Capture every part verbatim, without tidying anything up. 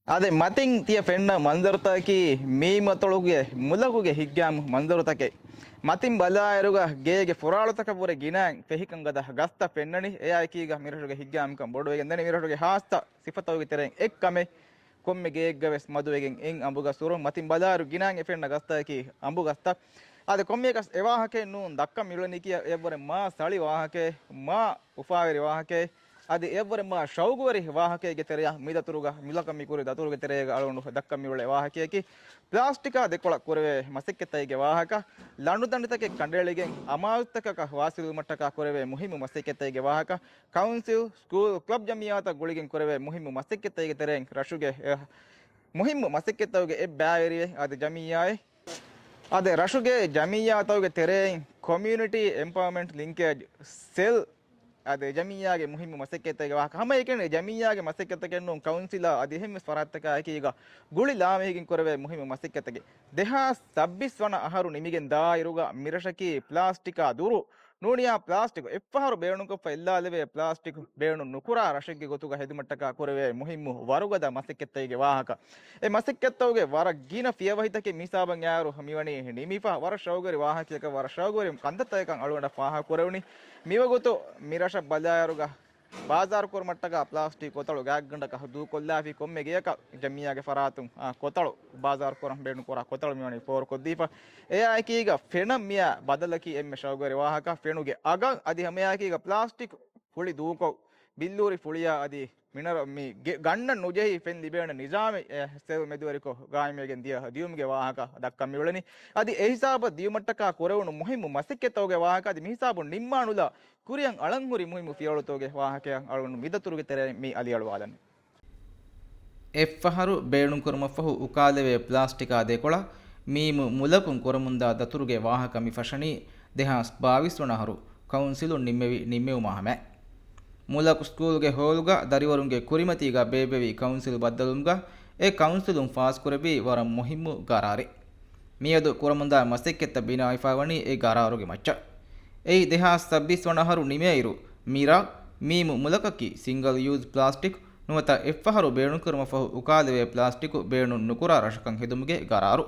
އާދެ، މަތިން ތިޔަ ފެންނަ މަންޒަރުތަކަކީ މީމަތޮޅުގެ މުލަކުގެ ހިތްގައިމު މަންޒަރުތަކެއް. މަތިން ބަލާއިރުގަ ގޭގެ ފުރާޅުތަކަށްވުރެ ގިނައިން ފެހިކަން ގަދަ ގަސްތައް ފެންނަނީ. އެއާއެކީގަ މިރަށުގެ ހިތްގައިމުކަން ބޮޑުވެގެން ދަނީ. މިރަށުގެ ހާއްސަ ސިފަތަކުގެ ތެރެއިން އެއްކަމެއް. ކޮންމެ ގެއެއްގަވެސް މަދުވެގެން އެއް އަނބުގަސް ހުރުން. މަތިން ބަލާއިރު ގިނައިން އެ ފެންނަ ގަސްތަކަކީ އަނބުގަސްތައް. އާދެ، ކޮންމެއަކަސް އެ ވާހަކައެއް ނޫން ދައްކަން މިއުޅެނީކީ އެއަށްވުރެ މާ ސަޅި ވާހަކައެއް، މާ އުފާވެރި ވާހަކައެއް، އަދި އެއަށްވުރެ މާ ޝައުގުވެރި ވާހަކައެއްގެ ތެރެއަށް މި ދަތުރުގަ، މިލަކަށް މި ކުރި ދަތުރުގެ ތެރޭގަ އަޅުގަނޑު ދައްކަން މިއުޅޭ ވާހަކައަކީ ޕްލާސްޓިކާ ދެކޮޅަށް ކުރެވޭ މަސައްކަތްތަކެއްގެ ވާހަކަ، ލަނޑުދަނޑިތަކެއް ކަނޑައެޅިގެން އަމާޒުތަކަކަށް ވާސިލުވުމަށްޓަކާ ކުރެވޭ މުހިއްމު މަސައްކަތްތަކެއްގެ ވާހަކަ، ކައުންސިލް، ސްކޫލް، ކްލަބް ޖަމިއްޔާތައް ގުޅިގެން ކުރެވޭ މުހިއްމު މަސައްކަތްތަކެއްގެ ތެރެއިން ރަށުގެ އެ، މުހިއްމު މަސައްކަތްތަކުގެ އެއް ބައިވެރިއެއް އަދި ޖަމިއްޔާއެއް. އަދި ރަށުގެ ޖަމިއްޔާތަކުގެ ތެރެއިން ކޮމިއުނިޓީ އެމްޕަވަރމަންޓް ލިންކޭޖް ސެލް އަދި ޖަމިއްޔާގެ މުހިއްމު މަސައްކަތްތަކެއްގެ ވާހަކަ. ހަމައެކަނި ޖަމިއްޔާގެ މަސައްކަތްތަކެއް ނޫން، ކައުންސިލާ އަދި އެހެންވެސް ފަރާތްތަކާއެކީގަ ގުޅި ލާމެހިގެން ކުރެވޭ މުހިއްމު މަސައްކަތްތަކެއް. ދެހާސް ސައްބީސް ވަނަ އަހަރު ނިމިގެން ދާއިރުގަ މިރަށަކީ ޕްލާސްޓިކާ ދުރު، ނޫނިޔާ ޕްލާސްޓިކު އެއްފަހަރު ބޭނުންކޮށްފަ އެއްލާލެވޭ ޕްލާސްޓިކު ބޭނުން ނުކުރާ ރަށެއްގެ ގޮތުގަ ހެދުމަށްޓަކާ ކުރެވޭ މުހިއްމު ވަރުގަދަ މަސައްކަތްތަކެއްގެ ވާހަކަ. އެ މަސައްކަތްތަކުގެ ވަރަށް ގިނަ ފިޔަވަހިތަކެއް މިހިސާބަށް އައިއިރު މިވަނީ ނިމިފަ. ވަރަށް ޝައުގުވެރި ވާހަކަޔަކަށް، ވަރަށް ޝައުގުވެރި ކަންތައްތަކަކަށް އަޅުގަނޑަށް ފާހަގަކުރެވުނީ. މިވަގުތު މިރަށަށް ބަލާއިރުގަ ބާޒާރު ކުރުމަށްޓަކާ ޕްލާސްޓިކް ކޮތަޅު ގާތްގަނޑަކަށް ދޫކޮށްލާފި ކޮންމެ ގެޔަކަށް ޖަމިއްޔާގެ ފަރާތުން، އާ، ކޮތަޅު، ބާޒާރު ކުރަން ބޭނުން ކުރާ ކޮތަޅު މިވަނީ ފޯރުކޮށްދީފަ. އެއާއެކީގަ ފެނަށް މިއާ ބަދަލަކީ އެންމެ ޝައުގުވެރި ވާހަކަ. ފެނުގެ އަގަށް އަދި ހަމައެއާއެކީގަ ޕްލާސްޓިކް ފުޅި ދޫކޮށް، ބިއްލޫރި ފުޅިޔާ އަދި މިނަރ-، މި ގެ-، ގަންނަން ނުޖެހި ފެން ލިބޭނެ ނިޒާމެއް، އެ، ސެލް މެދުވެރިކޮށް ގާއިމްވެގެން ދިޔަ ދިޔުމުގެ ވާހަކަ ދައްކަން މިއުޅެނީ. އަދި އެ ހިސާބަށް ދިޔުމަށްޓަކާ ކުރެވުނު މުހިއްމު މަސައްކަތްތަކުގެ ވާހަކަ އަދި މިހިސާބުން ނިންމާނުލާ ކުރިއަށް އަޅަންހުރި މުހިއްމު ފިޔަވަޅުތަކުގެ ވާހަކައަށް އަޅުގަނޑު މިދަތުރުގެ ތެރެއިން މި އަލިއަޅުވާލަނީ. އެއްފަހަރު ބޭނުންކުރުމަށްފަހު އުކާލެވޭ ޕްލާސްޓިކާ ދެކޮޅަށް މީމު މުލަކުން ކުރަމުންދާ ދަތުރުގެ ވާހަކަ މި ފަށަނީ ދެހާސް ބާވީސް ވަނަ އަހަރު ކައުންސިލުން ނިންމެވި ނިންމެވުމާ ހަމައަށް. މުލަކު ސްކޫލްގެ ހޯލުގަ ދަރިވަރުންގެ ކުރިމަތީގަ ބޭއްވެވި ކައުންސިލް ބައްދަލުވުމުގަ އެ ކައުންސިލުން ފާސްކުރެއްވި ވަރަށް މުހިއްމު ގަރާރެއް. މިއަދު ކުރަމުންދާ މަސައްކަތްތައް ބިނާވެފަ ވަނީ އެ ގަރާރުގެ މައްޗަށް. އެއީ ދެހާސް ސައްބީސް ވަނަ އަހަރު ނިމޭއިރު، މިރަށް މީމު މުލަކަކީ ސިންގަލް ޔޫޒް ޕްލާސްޓިކް ނުވަތަ އެއްފަހަރު ބޭނުންކުރުމަށްފަހު އުކާލެވޭ ޕްލާސްޓިކު ބޭނުން ނުކުރާ ރަށަކަށް ހެދުމުގެ ގަރާރު.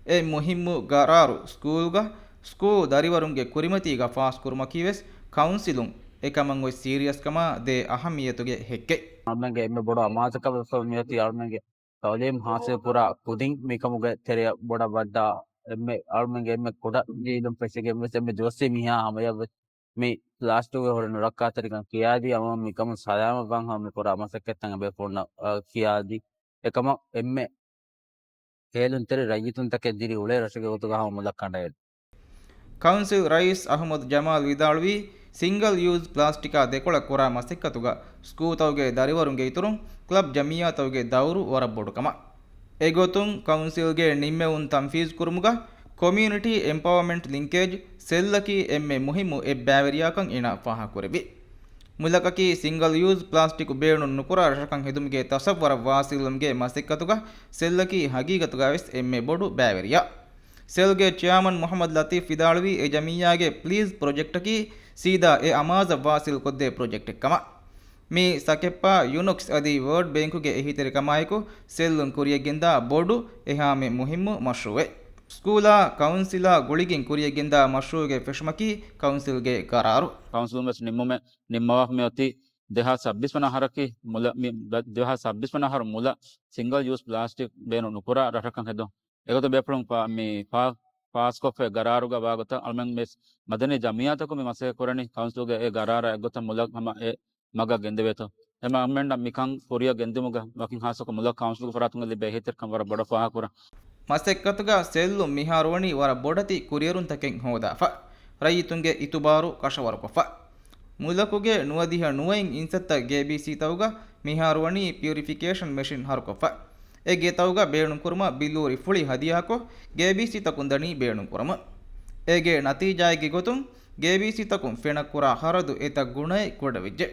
އެ މުހިއްމު ގަރާރު ސްކޫލްގަ ސްކޫލް ދަރިވަރުންގެ ކުރިމަތީގަ ފާސްކުރުމަކީވެސް ކައުންސިލުން އެކަމަށް އޮތް ސީރިއަސްކަމާ ދޭ އަހައްމިއްޔަތުގެ ހެއްކެއް. އަޅުމެންގެ އެންމެ ބޮޑު އަމާޒަކަށް ވެފަ މިއޮތީ އަޅުމެންގެ ތައުލީމް ހާސިލް ކުރާ ކުދިން މިކަމުގެ ތެރެއަށް ބޮޑަށް ވައްދާ އެންމެ، އަޅުމެންގެ އެންމެ ކުޑަ ޖީލުން ފެށިގެން ވެސް އެންމެ ދުވަސްވީ މިހާ ހަމަޔަށް ވެސް މި ޕްލާސްޓިކުގެ ހުރި ނުރައްކާތެރިކަން ކިޔާދީ، އަމަ މިކަމުން ސަލާމަތްވާން ހަމަ މި ކުރާ މަސައްކަތްތައް ބޭފުޅުންނަށް، އަ، ކިޔާދީ. އެކަމަށް އެންމެ ހޭލުންތެރި ރައްޔިތުންތަކެއް ދިރި އުޅޭ ރަށުގެ ގޮތުގަ ހަމަ މުލައް ކަނޑައެޅި. ކައުންސިލް ރައީސް އަހުމަދު ޖަމާލް ވިދާޅުވީ، ސިންގަލް ޔޫޒް ޕްލާސްޓިކާ ދެކޮޅަށް ކުރާ މަސައްކަތުގަ ސްކޫލްތަކުގެ ދަރިވަރުންގެ އިތުރުން ކްލަބް ޖަމިއްޔާތަކުގެ ދައުރު ވަރަށް ބޮޑު ކަމަށް. އެގޮތުން ކައުންސިލްގެ ނިންމެވުން ތަންފީޒު ކުރުމުގަ ކޮމިއުނިޓީ އެމްޕަވަރމަންޓް ލިންކޭޖް ސެލްއަކީ އެންމެ މުހިއްމު އެއް ބައިވެރިޔާކަން އޭނާ ފާހަގަކުރެއްވި. މުލަކަކީ ސިންގަލް ޔޫޒް ޕްލާސްޓިކު ބޭނުން ނުކުރާ ރަށަކަށް ހެދުމުގެ ތަސައްވަރަށް ވާސިލުވުމުގެ މަސައްކަތުގަ ސެލްއަކީ ހަގީގަތުގަވެސް އެންމެ ބޮޑު ބައިވެރިޔާ. ސެލްގެ ޗެއާމަން މުޙައްމަދު ލަތީފް ވިދާޅުވީ، އެ ޖަމިއްޔާގެ ޕްލީޒް ޕްރޮޖެކްޓަކީ ސީދާ އެ އަމާޒަށް ވާސިލް ކޮށްދޭ ޕްރޮޖެކްޓެއް ކަމަށް. މީ ސަކެއްޕާ ޔުނޮކްސް އަދި ވޯލްޑް ބޭންކުގެ އެހީތެރިކަމާއެކު ސެލްލުން ކުރިޔަށްގެންދާ ބޮޑު އެހާމެ މުހިއްމު މަޝްރޫއެއް. ސްކޫލާ ކައުންސިލާ ގުޅިގެން ކުރިޔަށްގެންދާ މަޝްރޫއުގެ ފެށުމަކީ ކައުންސިލްގެ ގަރާރު. ކައުންސިލުން ވެސް ނިންމުމެއް ނިންމަވާފަ މިއޮތީ ދެހާސް ސައްބީސް ވަނަ އަހަރަކީ މުލަ، މި، ދެހާސް ސައްބީސް ވަނަ އަހަރު މުލަ ސިންގަލް ޔޫސް ޕްލާސްޓިކް ބޭނުން ނުކުރާ ރަށަކަށް ހެދުން. އެގޮތަށް ބޭފުޅުން ފާ، މި ފާ، ފާސްކޮށްފައި ގަރާރުގަ ވާގޮތަށް އަޅުމެން ވެސް މަދަނީ ޖަމިއްޔާތަކުން މި މަސައްކަތް ކުރަނީ ކައުންސިލުގެ އެ ގަރާރާ އެއްގޮތަށް މުލަ ހަމަ އެ މަގަށް ގެންދެވޭތޯ. އެމަ އަޅުމެންނަށް މިކަން ކުރިއަށް ގެންދިއުމުގަ ވަކިން ހާއްސަކޮށް މުލަ ކައުންސިލުގެ ފަރާތުން ލިބޭ އެހީތެރިކަން ވަރަށް ބޮޑަށް ފާހަގަކުރަން. މަސައްކަތުގަ ސެލްލުން މިހާރުވަނީ ވަރަށް ބޮޑެތި ކުރިއެރުންތަކެއް ހޯދާފަ. ރައްޔިތުންގެ އިތުބާރު ކަށަވަރުކޮށްފަ. މުލަކުގެ ނުވަދިހަ ނުވައިން އިންސައްތަ ގޭބީސީތަކުގަ މިހާރުވަނީ ޕިއުރިފިކޭޝަން މެޝިން ހަރުކޮށްފަ. އެ ގެތަކުގަ ބޭނުންކުރުމަށް ބިއްލޫރި ފުޅި ހަދިޔާކޮށް، ގޭބީސީތަކުން ދަނީ ބޭނުންކުރަމުން. އޭގެ ނަތީޖާއެއްގެ ގޮތުން، ގޭބީސީތަކުން ފެނަށް ކުރާ ހަރަދު އެތައް ގުނައެއް ކުޑަވެއްޖެ.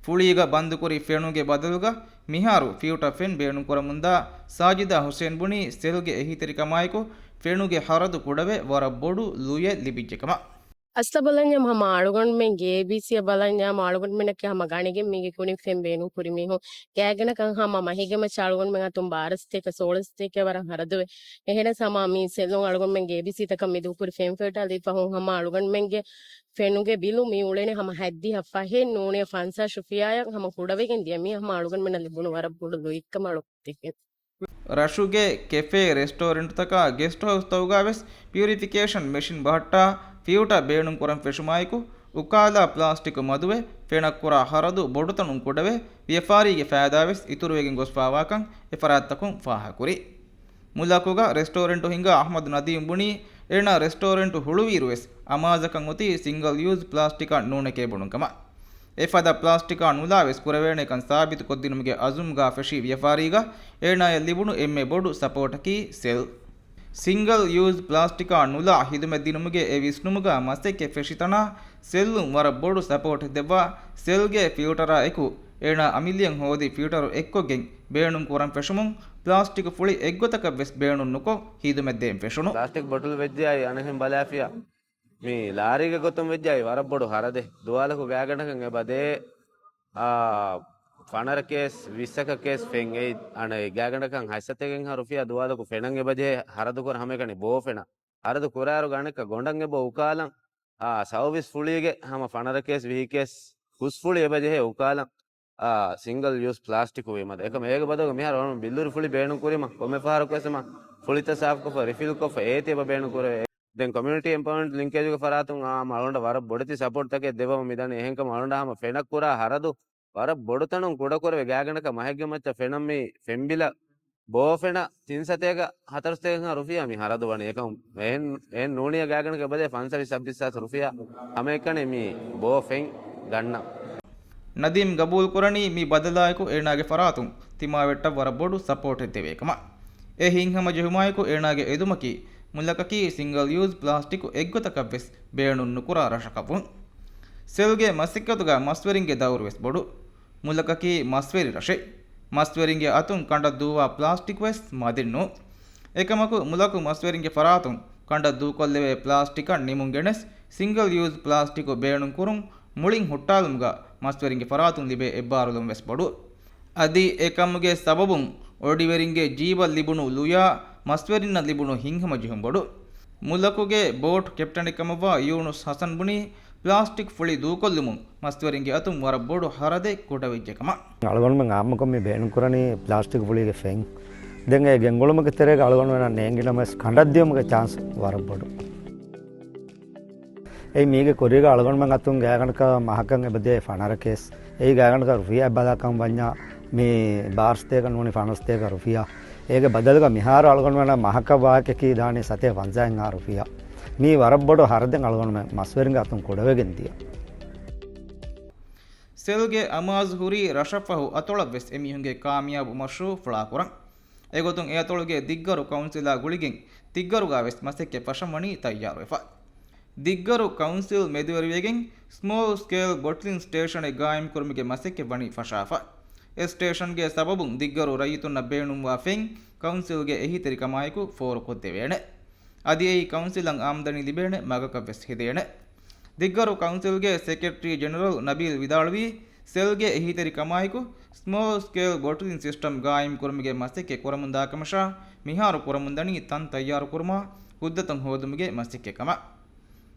ފުޅީގަ ބަންދުކުރި ފެނުގެ ބަދަލުގަ މިހާރު ފިއުޓަ ފެން ބޭނުންކުރަމުންދާ ސާޖިދާ ހުސެން ބުނީ، ސެލްގެ އެހީތެރިކަމާއެކު ފެނުގެ ހަރަދު ކުޑަވެ ވަރަށް ބޮޑު ލުޔެއް ލިބިއްޖެ ކަމަށް. އަސްލަށް ބަލަންޏާ ހަމަ އަޅުގަނޑުމެން ގޭބީސީއަށް ބަލަންޏާ ހަމަ އަޅުގަނޑުމެންނަކީ ހަމަ ގަނެގެން މީގެ ކުރިން ފެން ބޭނުން ކުރި މީހުން. ގާތްގަނޑަކަށް ހަމަ މަހެއްގެ މައްޗަށް އަޅުގަނޑުމެން އަތުން ބާރަ ސަތޭކަ ސޯޅަ ސަތޭކައަށް ވަރަށް ހަރަދުވޭ. އެހެނަސް ހަމަ މި ސެލުން އަޅުގަނޑުމެން ގޭބީސީތަކަށް މި ދޫކުރި ފެން ފެވިޓާލީ ފަހުން ހަމަ އަޅުގަނޑުމެންގެ ފެނުގެ ބިލު މި އުޅެނީ ހަމަ ހަތްދިހަ ފަހެއް ނޫނޭ ފަންސާސް ރުފިޔާއަށް ހަމަ ކުޑަވެގެން ދިޔަ. މީ ހަމަ އަޅުގަނޑުމެންނަށް ލިބުނު ވަރަށް ބޮޑު ލުއިކަމަށް އަޅުގަނޑު ރަށުގެ ކެފޭ، ރެސްޓޯރެންޓްތަކާ ގެސްޓް ހައުސްތަކުގައިވެސް ޕިއުރިފިކޭޝަން މެޝިން ބަހައްޓާ ފިލްޓަރ ބޭނުންކުރަން ފެށުމާއެކު، އުކާލާ ޕްލާސްޓިކު މަދުވެ، ފެނަށް ކުރާ ހަރަދު ބޮޑުތަނުން ކުޑަވެ، ވިޔަފާރީގެ ފައިދާވެސް އިތުރުވެގެން ގޮސްފާވާކަން އެ ފަރާތްތަކުން ފާހަގަކުރި. މުލަކުގަ ރެސްޓޯރެންޓު ހިންގާ އަޙްމަދު ނަދީމް ބުނީ، އޭނާ ރެސްޓޯރެންޓު ހުޅުވިއިރުވެސް އަމާޒަކަށް އޮތީ ސިންގަލް ޔޫޒް ޕްލާސްޓިކާ ނޫނެކޭ ބުނުން ކަމަށް. އެފަދަ ޕްލާސްޓިކާ ނުލާވެސް ކުރެވޭނެކަން ސާބިތުކޮށްދިނުމުގެ އަޒުމްގާ ފެށި ވިޔަފާރީގަ އޭނާޔަށް ލިބުނު އެންމެ ބޮޑު ސަޕޯޓަކީ ސެލް. ސިންގަލް ޔޫޒް ޕްލާސްޓިކާ ނުލާ ހިދުމަތްދިނުމުގެ އެ ވިސްނުމުގަ މަސައްކަތް ފެށިތަނާ ސެލްއުން ވަރަށް ބޮޑު ސަޕޯޓެއް ދެއްވާ ސެލްގެ ފިލްޓަރާ އެކު އޭނާ އަމިއްލައަށް ހޯދި ފިލްޓަރު އެއްކޮށްގެން ބޭނުން ކުރަން ފެށުމުން ޕްލާސްޓިކު ފުޅި އެއްގޮތަކަށް ވެސް ބޭނުން ނުކޮށް ހިދުމަތްދޭން ފެށުނު. ޕްލާސްޓިކް ބޮޓުލް ވެއްޖާއި އަނެއްހެން ބަލާފިޔާ މި ލާރީގެ ގޮތުން ވެއްޖާއި ވަރަށް ބޮޑު ހަރަދެއް. ދުވާލަކު ގާތްގަނޑަކަށް އެބަ ދޭ، އާ، ފަނަރަ ކޭސް، ވިއްސަކަށް ކޭސް ފެން އެއީ އަނެއް ގާތްގަނޑަކަށް ހަތްސަތޭކަ ރުފިޔާ ދުވާލަކު ފެނަށް އެބަ ޖެހޭ ހަރަދުކުރަން. ހަމައެކަނި ބޯ ފެނަށް ހަރަދު ކުރާއިރު ގާތްގަނޑަކަށް ގޮނޑަށް އެބަ އުކާލަން، އާ، ސައުވީސް ފުޅީގެ ހަމަ ފަނަރަ ކޭސް، ވިހި ކޭސް ހުސް ފުޅި އެބަ ޖެހޭ އުކާލަން. އާ، ސިންގަލް ޔޫސް ޕްލާސްޓިކު ވީމަ އެކަމަ އޭގެ ބަދަލުގަ މިހާރު އަޅުގަނޑު ބިއްލޫރި ފުޅި ބޭނުން ކުރީމަ ކޮންމެ ފަހަރަކުވެސް ހަމަ ފުޅިތައް ސާފުކޮށްފަ ރިފިލްކޮށްފަ އޭތި އެބަ ބޭނުން ކުރެވޭ. ދެން ކޮމިއުނިޓީ އެމްޕަވަރމަންޓް ލިންކޭޖުގެ ފަރާތުން އާ، އަޅުގަނޑަށް ވަރަށް ބޮޑެތި ސަޕޯޓްތަކެއް ދެއްވަމުން މިދަނީ. އެހެންކަމުން އަޅުގަނޑަށް ހަމަ ފެނަށް ކުރާ ހަރަދު ވަރަށް ބޮޑުތަނުން ކުޑަކުރެވޭ. ގާތްގަނޑަކަށް މަހެއްގެ މައްޗަށް ފެނަށް މި ފެންބިލަށް ބޯ ފެނަށް ތިން ސަތޭކަ ހަތަރު ސަތޭކަ ރުފިޔާ މި ހަރަދު ވަނީ. އެކަމު އެހެން، އެހެން ނޫނިޔަ ގާތްގަނޑަކަށް އެބަދޭ ފަންސާސް ސައްބީސް ހާސް ރުފިޔާ ހަމައެކަނި މި ބޯ ފެން ގަންނަން. ނަދީމް ގަބޫލުކުރަނީ މި ބަދަލާއެކު އޭނާގެ ފަރާތުން ތިމާވެއްޓަށް ވަރަށް ބޮޑު ސަޕޯޓެއް ދެވޭ ކަމަށް. އެ ހިތްހަމަޖެހުމާއެކު އޭނާގެ އެދުމަކީ މުލަކަކީ ސިންގަލް ޔޫޒް ޕްލާސްޓިކު އެއްގޮތަކަށްވެސް ބޭނުން ނުކުރާ ރަށަކަށްވުން. ސެލްގެ މަސައްކަތުގަ މަސްވެރިންގެ ދައުރުވެސް ބޮޑު. މުލަކަކީ މަސްވެރި ރަށެއް. މަސްވެރިންގެ އަތުން ކަނޑަށް ދޫވާ ޕްލާސްޓިކުވެސް މަދެއް ނޫން. އެކަމަކު، މުލަކު މަސްވެރިންގެ ފަރާތުން ކަނޑަށް ދޫކޮށްލެވޭ ޕްލާސްޓިކަށް ނިމުން ގެނެސް، ސިންގަލް ޔޫޒް ޕްލާސްޓިކު ބޭނުން ކުރުން މުޅިން ހުއްޓާލުމުގަ މަސްވެރިންގެ ފަރާތުން ލިބޭ އެއްބާރުލުން ވެސް ބޮޑު. އަދި އެ ކަމުގެ ސަބަބުން އޮޑިވެރިންގެ ޖީބަށް ލިބުނު ލުޔާ މަސްވެރިންނަށް ލިބުނު ހިތްހަމަޖެހުން ބޮޑު. މުލަކުގެ ބޯޓް ކެޕްޓަނެއް ކަމަށްވާ ޔޫނުސް ހަސަން ބުނީ، ޕްލާސްޓިކް ފުޅި ދޫކޮށްލުމުން މަސްވެރިންގެ އަތުން ވަރަށް ބޮޑު ހަރަދެއް ކުޑަވެއްޖެ ކަމަށް. އަޅުގަނޑުމެން އާއްމުކޮށް މި ބޭނުންކުރަނީ ޕްލާސްޓިކް ފުޅީގެ ފެން. ދެން އެ ގެންގުޅުމުގެ ތެރޭގަ އަޅުގަނޑުމެންނަށް ނޭނގިނަމަވެސް ކަނޑަށް ދިޔުމުގެ ޗާންސް ވަރަށް ބޮޑު. އެއީ މީގެ ކުރީގަ އަޅުގަނޑުމެން އަތުން ގާތްގަނޑަކަށް މަހަކަށް އެބަދޭ ފަނަރަ ކޭސް. އެއީ ގާތްގަނޑަކަށް ރުފިޔާ ބަލާކަން ވަންޏާ މި ބާރަ ސަތޭކަ ނޫނީ ފަނަރަ ސަތޭކަ ރުފިޔާ. އޭގެ ބަދަލުގަ މިހާރު އަޅުގަނޑުމެންނަށް މަހަކަށް ވާހަކައަކީ ދާނީ ސަތޭކަ ފަންސާހެއްހާ ރުފިޔާ. މީ ވަރަށް ބޮޑު ހަރަދެއް އަޅުގަނޑުމެން މަސްވެރިންގެ އަތުން ކުޑަވެގެން ދިޔަ. ސެލްގެ އަމާޒު ހުރީ ރަށަށްފަހު އަތޮޅަށްވެސް އެމީހުންގެ ކާމިޔާބު މަޝްރޫއު ފުޅާކުރަން. އެގޮތުން އެ އަތޮޅުގެ ދިއްގަރު ކައުންސިލާ ގުޅިގެން ދިއްގަރުގަވެސް މަސައްކަތް ފަށަންވަނީ ތައްޔާރުވެފަ. ދިއްގަރު ކައުންސިލް މެދުވެރިވެގެން ސްމޯލް ސްކޭލް ބޮޓްލިން ސްޓޭޝަނެއް ގާއިމްކުރުމުގެ މަސައްކަތް ވަނީ ފަށާފަ. އެ ސްޓޭޝަންގެ ސަބަބުން ދިއްގަރު ރައްޔިތުންނަށް ބޭނުންވާ ފެން ކައުންސިލްގެ އެހީތެރިކަމާއެކު ފޯރުކޮށްދެވޭނެ. އަދި އެއީ ކައުންސިލަށް އާމްދަނީ ލިބޭނެ މަގަކަށްވެސް ހެދޭނެ. ދިއްގަރު ކައުންސިލްގެ ސެކްރެޓަރީ ޖެނެރަލް ނަބީލް ވިދާޅުވީ، ސެލްގެ އެހީތެރިކަމާއެކު ސްމޯލް ސްކޭލް ބޮޓްލިން ސިސްޓަމް ގާއިމްކުރުމުގެ މަސައްކަތް ކުރަމުންދާކަމަށާ، މިހާރު ކުރަމުންދަނީ ތަން ތައްޔާރުކުރުމާ ހުއްދަތައް ހޯދުމުގެ މަސައްކަތްކަމަށް.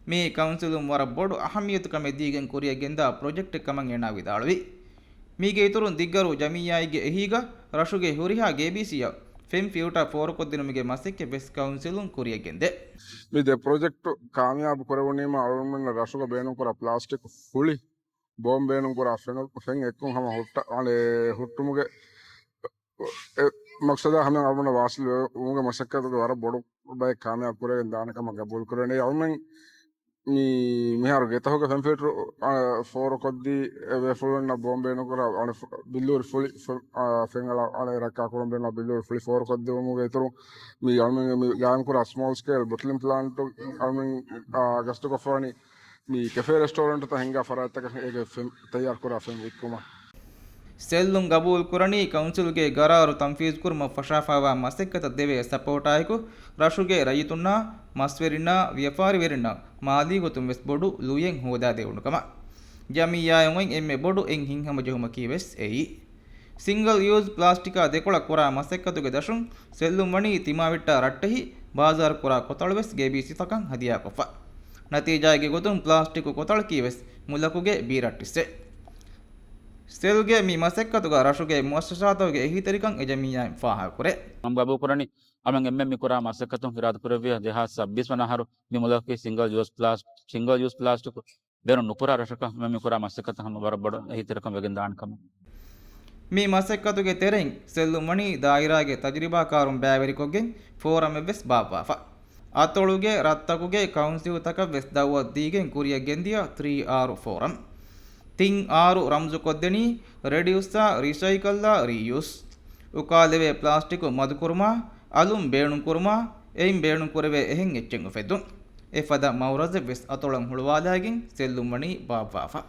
މި ކައުންސިލުން ވަރަށް ބޮޑު އަހައްމިޔަތުކަމެއް ދީގެން ކުރިއަށް ގެންދާ ޕްރޮޖެކްޓެއް ކަމަށް އޭނާ ވިދާޅުވި. މީގެ އިތުރުން ދިއްގަރު ޖަމިއްޔާއެއްގެ އެހީގަ ރަށުގެ ހުރިހާ ގޭބީސީއަށް ފެން ފިލްޓަރ ފޯރުކޮށްދިނުމުގެ މަސައްކަތް ވެސް ކައުންސިލުން ކުރިއަށް ގެންދޭ. މި ދެ ޕްރޮޖެކްޓު ކާމިޔާބު ކުރެވުނީމަ އަޅުގަނޑުމެންނަށް ރަށުގަ ބޭނުންކުރާ ޕްލާސްޓިކް ފުޅި ބޯން ބޭނުންކުރާ ފެން، ފެން އެއްކޮށް ހަމަ ހުއްޓަ-، އަނެ ހުއްޓުމުގެ އެ މަޤްޞަދާ ހަމަ އަޅުގަނޑަށް ވާސިލް ވެ-، ވުމުގެ މަސައްކަތުގެ ވަރަށް ބޮޑު ބައެއް ކާމިޔާބު ކުރެވިގެން ދާނެ ކަމަށް ގަބޫލު ކުރެވެނީ. އަޅުމެން މި-، މިހާރު ގެތަހުގެ ފެން ފިލްޓަރު، އަ، ފޯރުކޮށްދީ، އެ ބޭފުޅުންނަށް ބޯން ބޭނުންކުރާ، އަނެ ފު-، ބިއްލޫރި ފުޅި، ފު-، އަ، ފެން އަޅާ، އަނެއް ރައްކާ ކުރުން ބޭނުން ބިއްލޫރި ފުޅި ފޯރުކޮށްދިއުމުގެ އިތުރުން، މި އަޅުމެން މި ގާއިމްކުރާ ސްމޯލް ސްކޭލް ބޮޓްލިން ޕްލާންޓު އަޅުމެން، އާ، ގަސްތުކޮށްފަވަނީ މި ކެފޭ ރެސްޓޯރެންޓުތައް ހިންގާ ފަރާތްތަކަށް އޭގެ ފެން ތައްޔާރުކުރާ ފެން ވިއްކުމަށް. ސެލުން ގަބޫލުކުރަނީ ކައުންސިލްގެ ގަރާރު ތަންފީޒުކުރުމަށް ފަށާފައިވާ މަސައްކަތަށް ދެވޭ ސަޕޯޓާއެކު، ރަށުގެ ރައްޔިތުންނާ، މަސްވެރިންނާ، ވިޔަފާރިވެރިންނާ މާލީ ގޮތުން ވެސް ބޮޑު ލުޔެއް ހޯދާދެވުނު ކަމަށް. ޖަމިއްޔާއަށް އޮތް އެންމެ ބޮޑު އެއް ހިތްހަމަޖެހުމަކީ ވެސް އެއީ. ސިންގަލް ޔޫޒް ޕްލާސްޓިކާ ދެކޮޅަށް ކުރާ މަސައްކަތުގެ ދަށުން ސެލުން ވަނީ ތިމާވެއްޓާ ރައްޓެހި ބާޒާރު ކުރާ ކޮތަޅު ވެސް ގޭބީ ސިފަކަން ހަދިޔާކޮށްފަ. ނަތީޖާއެއްގެ ގޮތުން ޕްލާސްޓިކު ކޮތަޅަކީ ވެސް މުލަކުގެ ބީރައްޓިއްސެއް. ސެލްގެ މި މަސައްކަތުގަ ރަށުގެ މުއައްސަސާތަކުގެ އެހީތެރިކަން އެ ޖަމިއްޔާއިން ފާހަގަކުރޭ. މަން ގަބޫލުކުރަނީ އަމެން އެންމެން މި ކުރާ މަސައްކަތުން އިރާދަކުރެއްވިޔާ ދެހާސް ސައްބީސް ވަނަ އަހަރު މި މުލަކަކީ ސިންގަލް ޔޫސް ޕްލާސް-، ސިންގަލް ޔޫސް ޕްލާސްޓިކު ބޭނުން ނުކުރާ ރަށަކަށް މި ކުރާ މަސައްކަތަށް ހަމަ ވަރަށް ބޮޑު އެހީތެރިކަން ވެގެން ދާނެ ކަމަށް. މި މަސައްކަތުގެ ތެރެއިން ސެލުން ވަނީ ދާއިރާގެ ތަޖުރިބާކާރުން ބައިވެރިކޮށްގެން ފޯރަމެއް ވެސް ބާއްވާފަ. އަތޮޅުގެ ރަށްތަކުގެ ކައުންސިލްތަކަށް ވެސް ދައުވަތު ދީގެން ކުރިއަށް ގެންދިޔަ ތްރީ އާރު ފޯރަމް. ތިން އާރު ރަމްޒުކޮށްދެނީ ރެޑިއުސްއާ، ރީސައިކަލްއާ، ރީޔޫސް. އުކާލެވޭ ޕްލާސްޓިކު މަދުކުރުމާ، އަލުން ބޭނުންކުރުމާ، އެއިން ބޭނުންކުރެވޭ އެހެން އެއްޗެއް އުފެއްދުން. އެފަދަ މައުރަޒެއް ވެސް އަތޮޅަށް ހުޅުވާލައިގެން ސެލުން ވަނީ ބާއްވާފަ.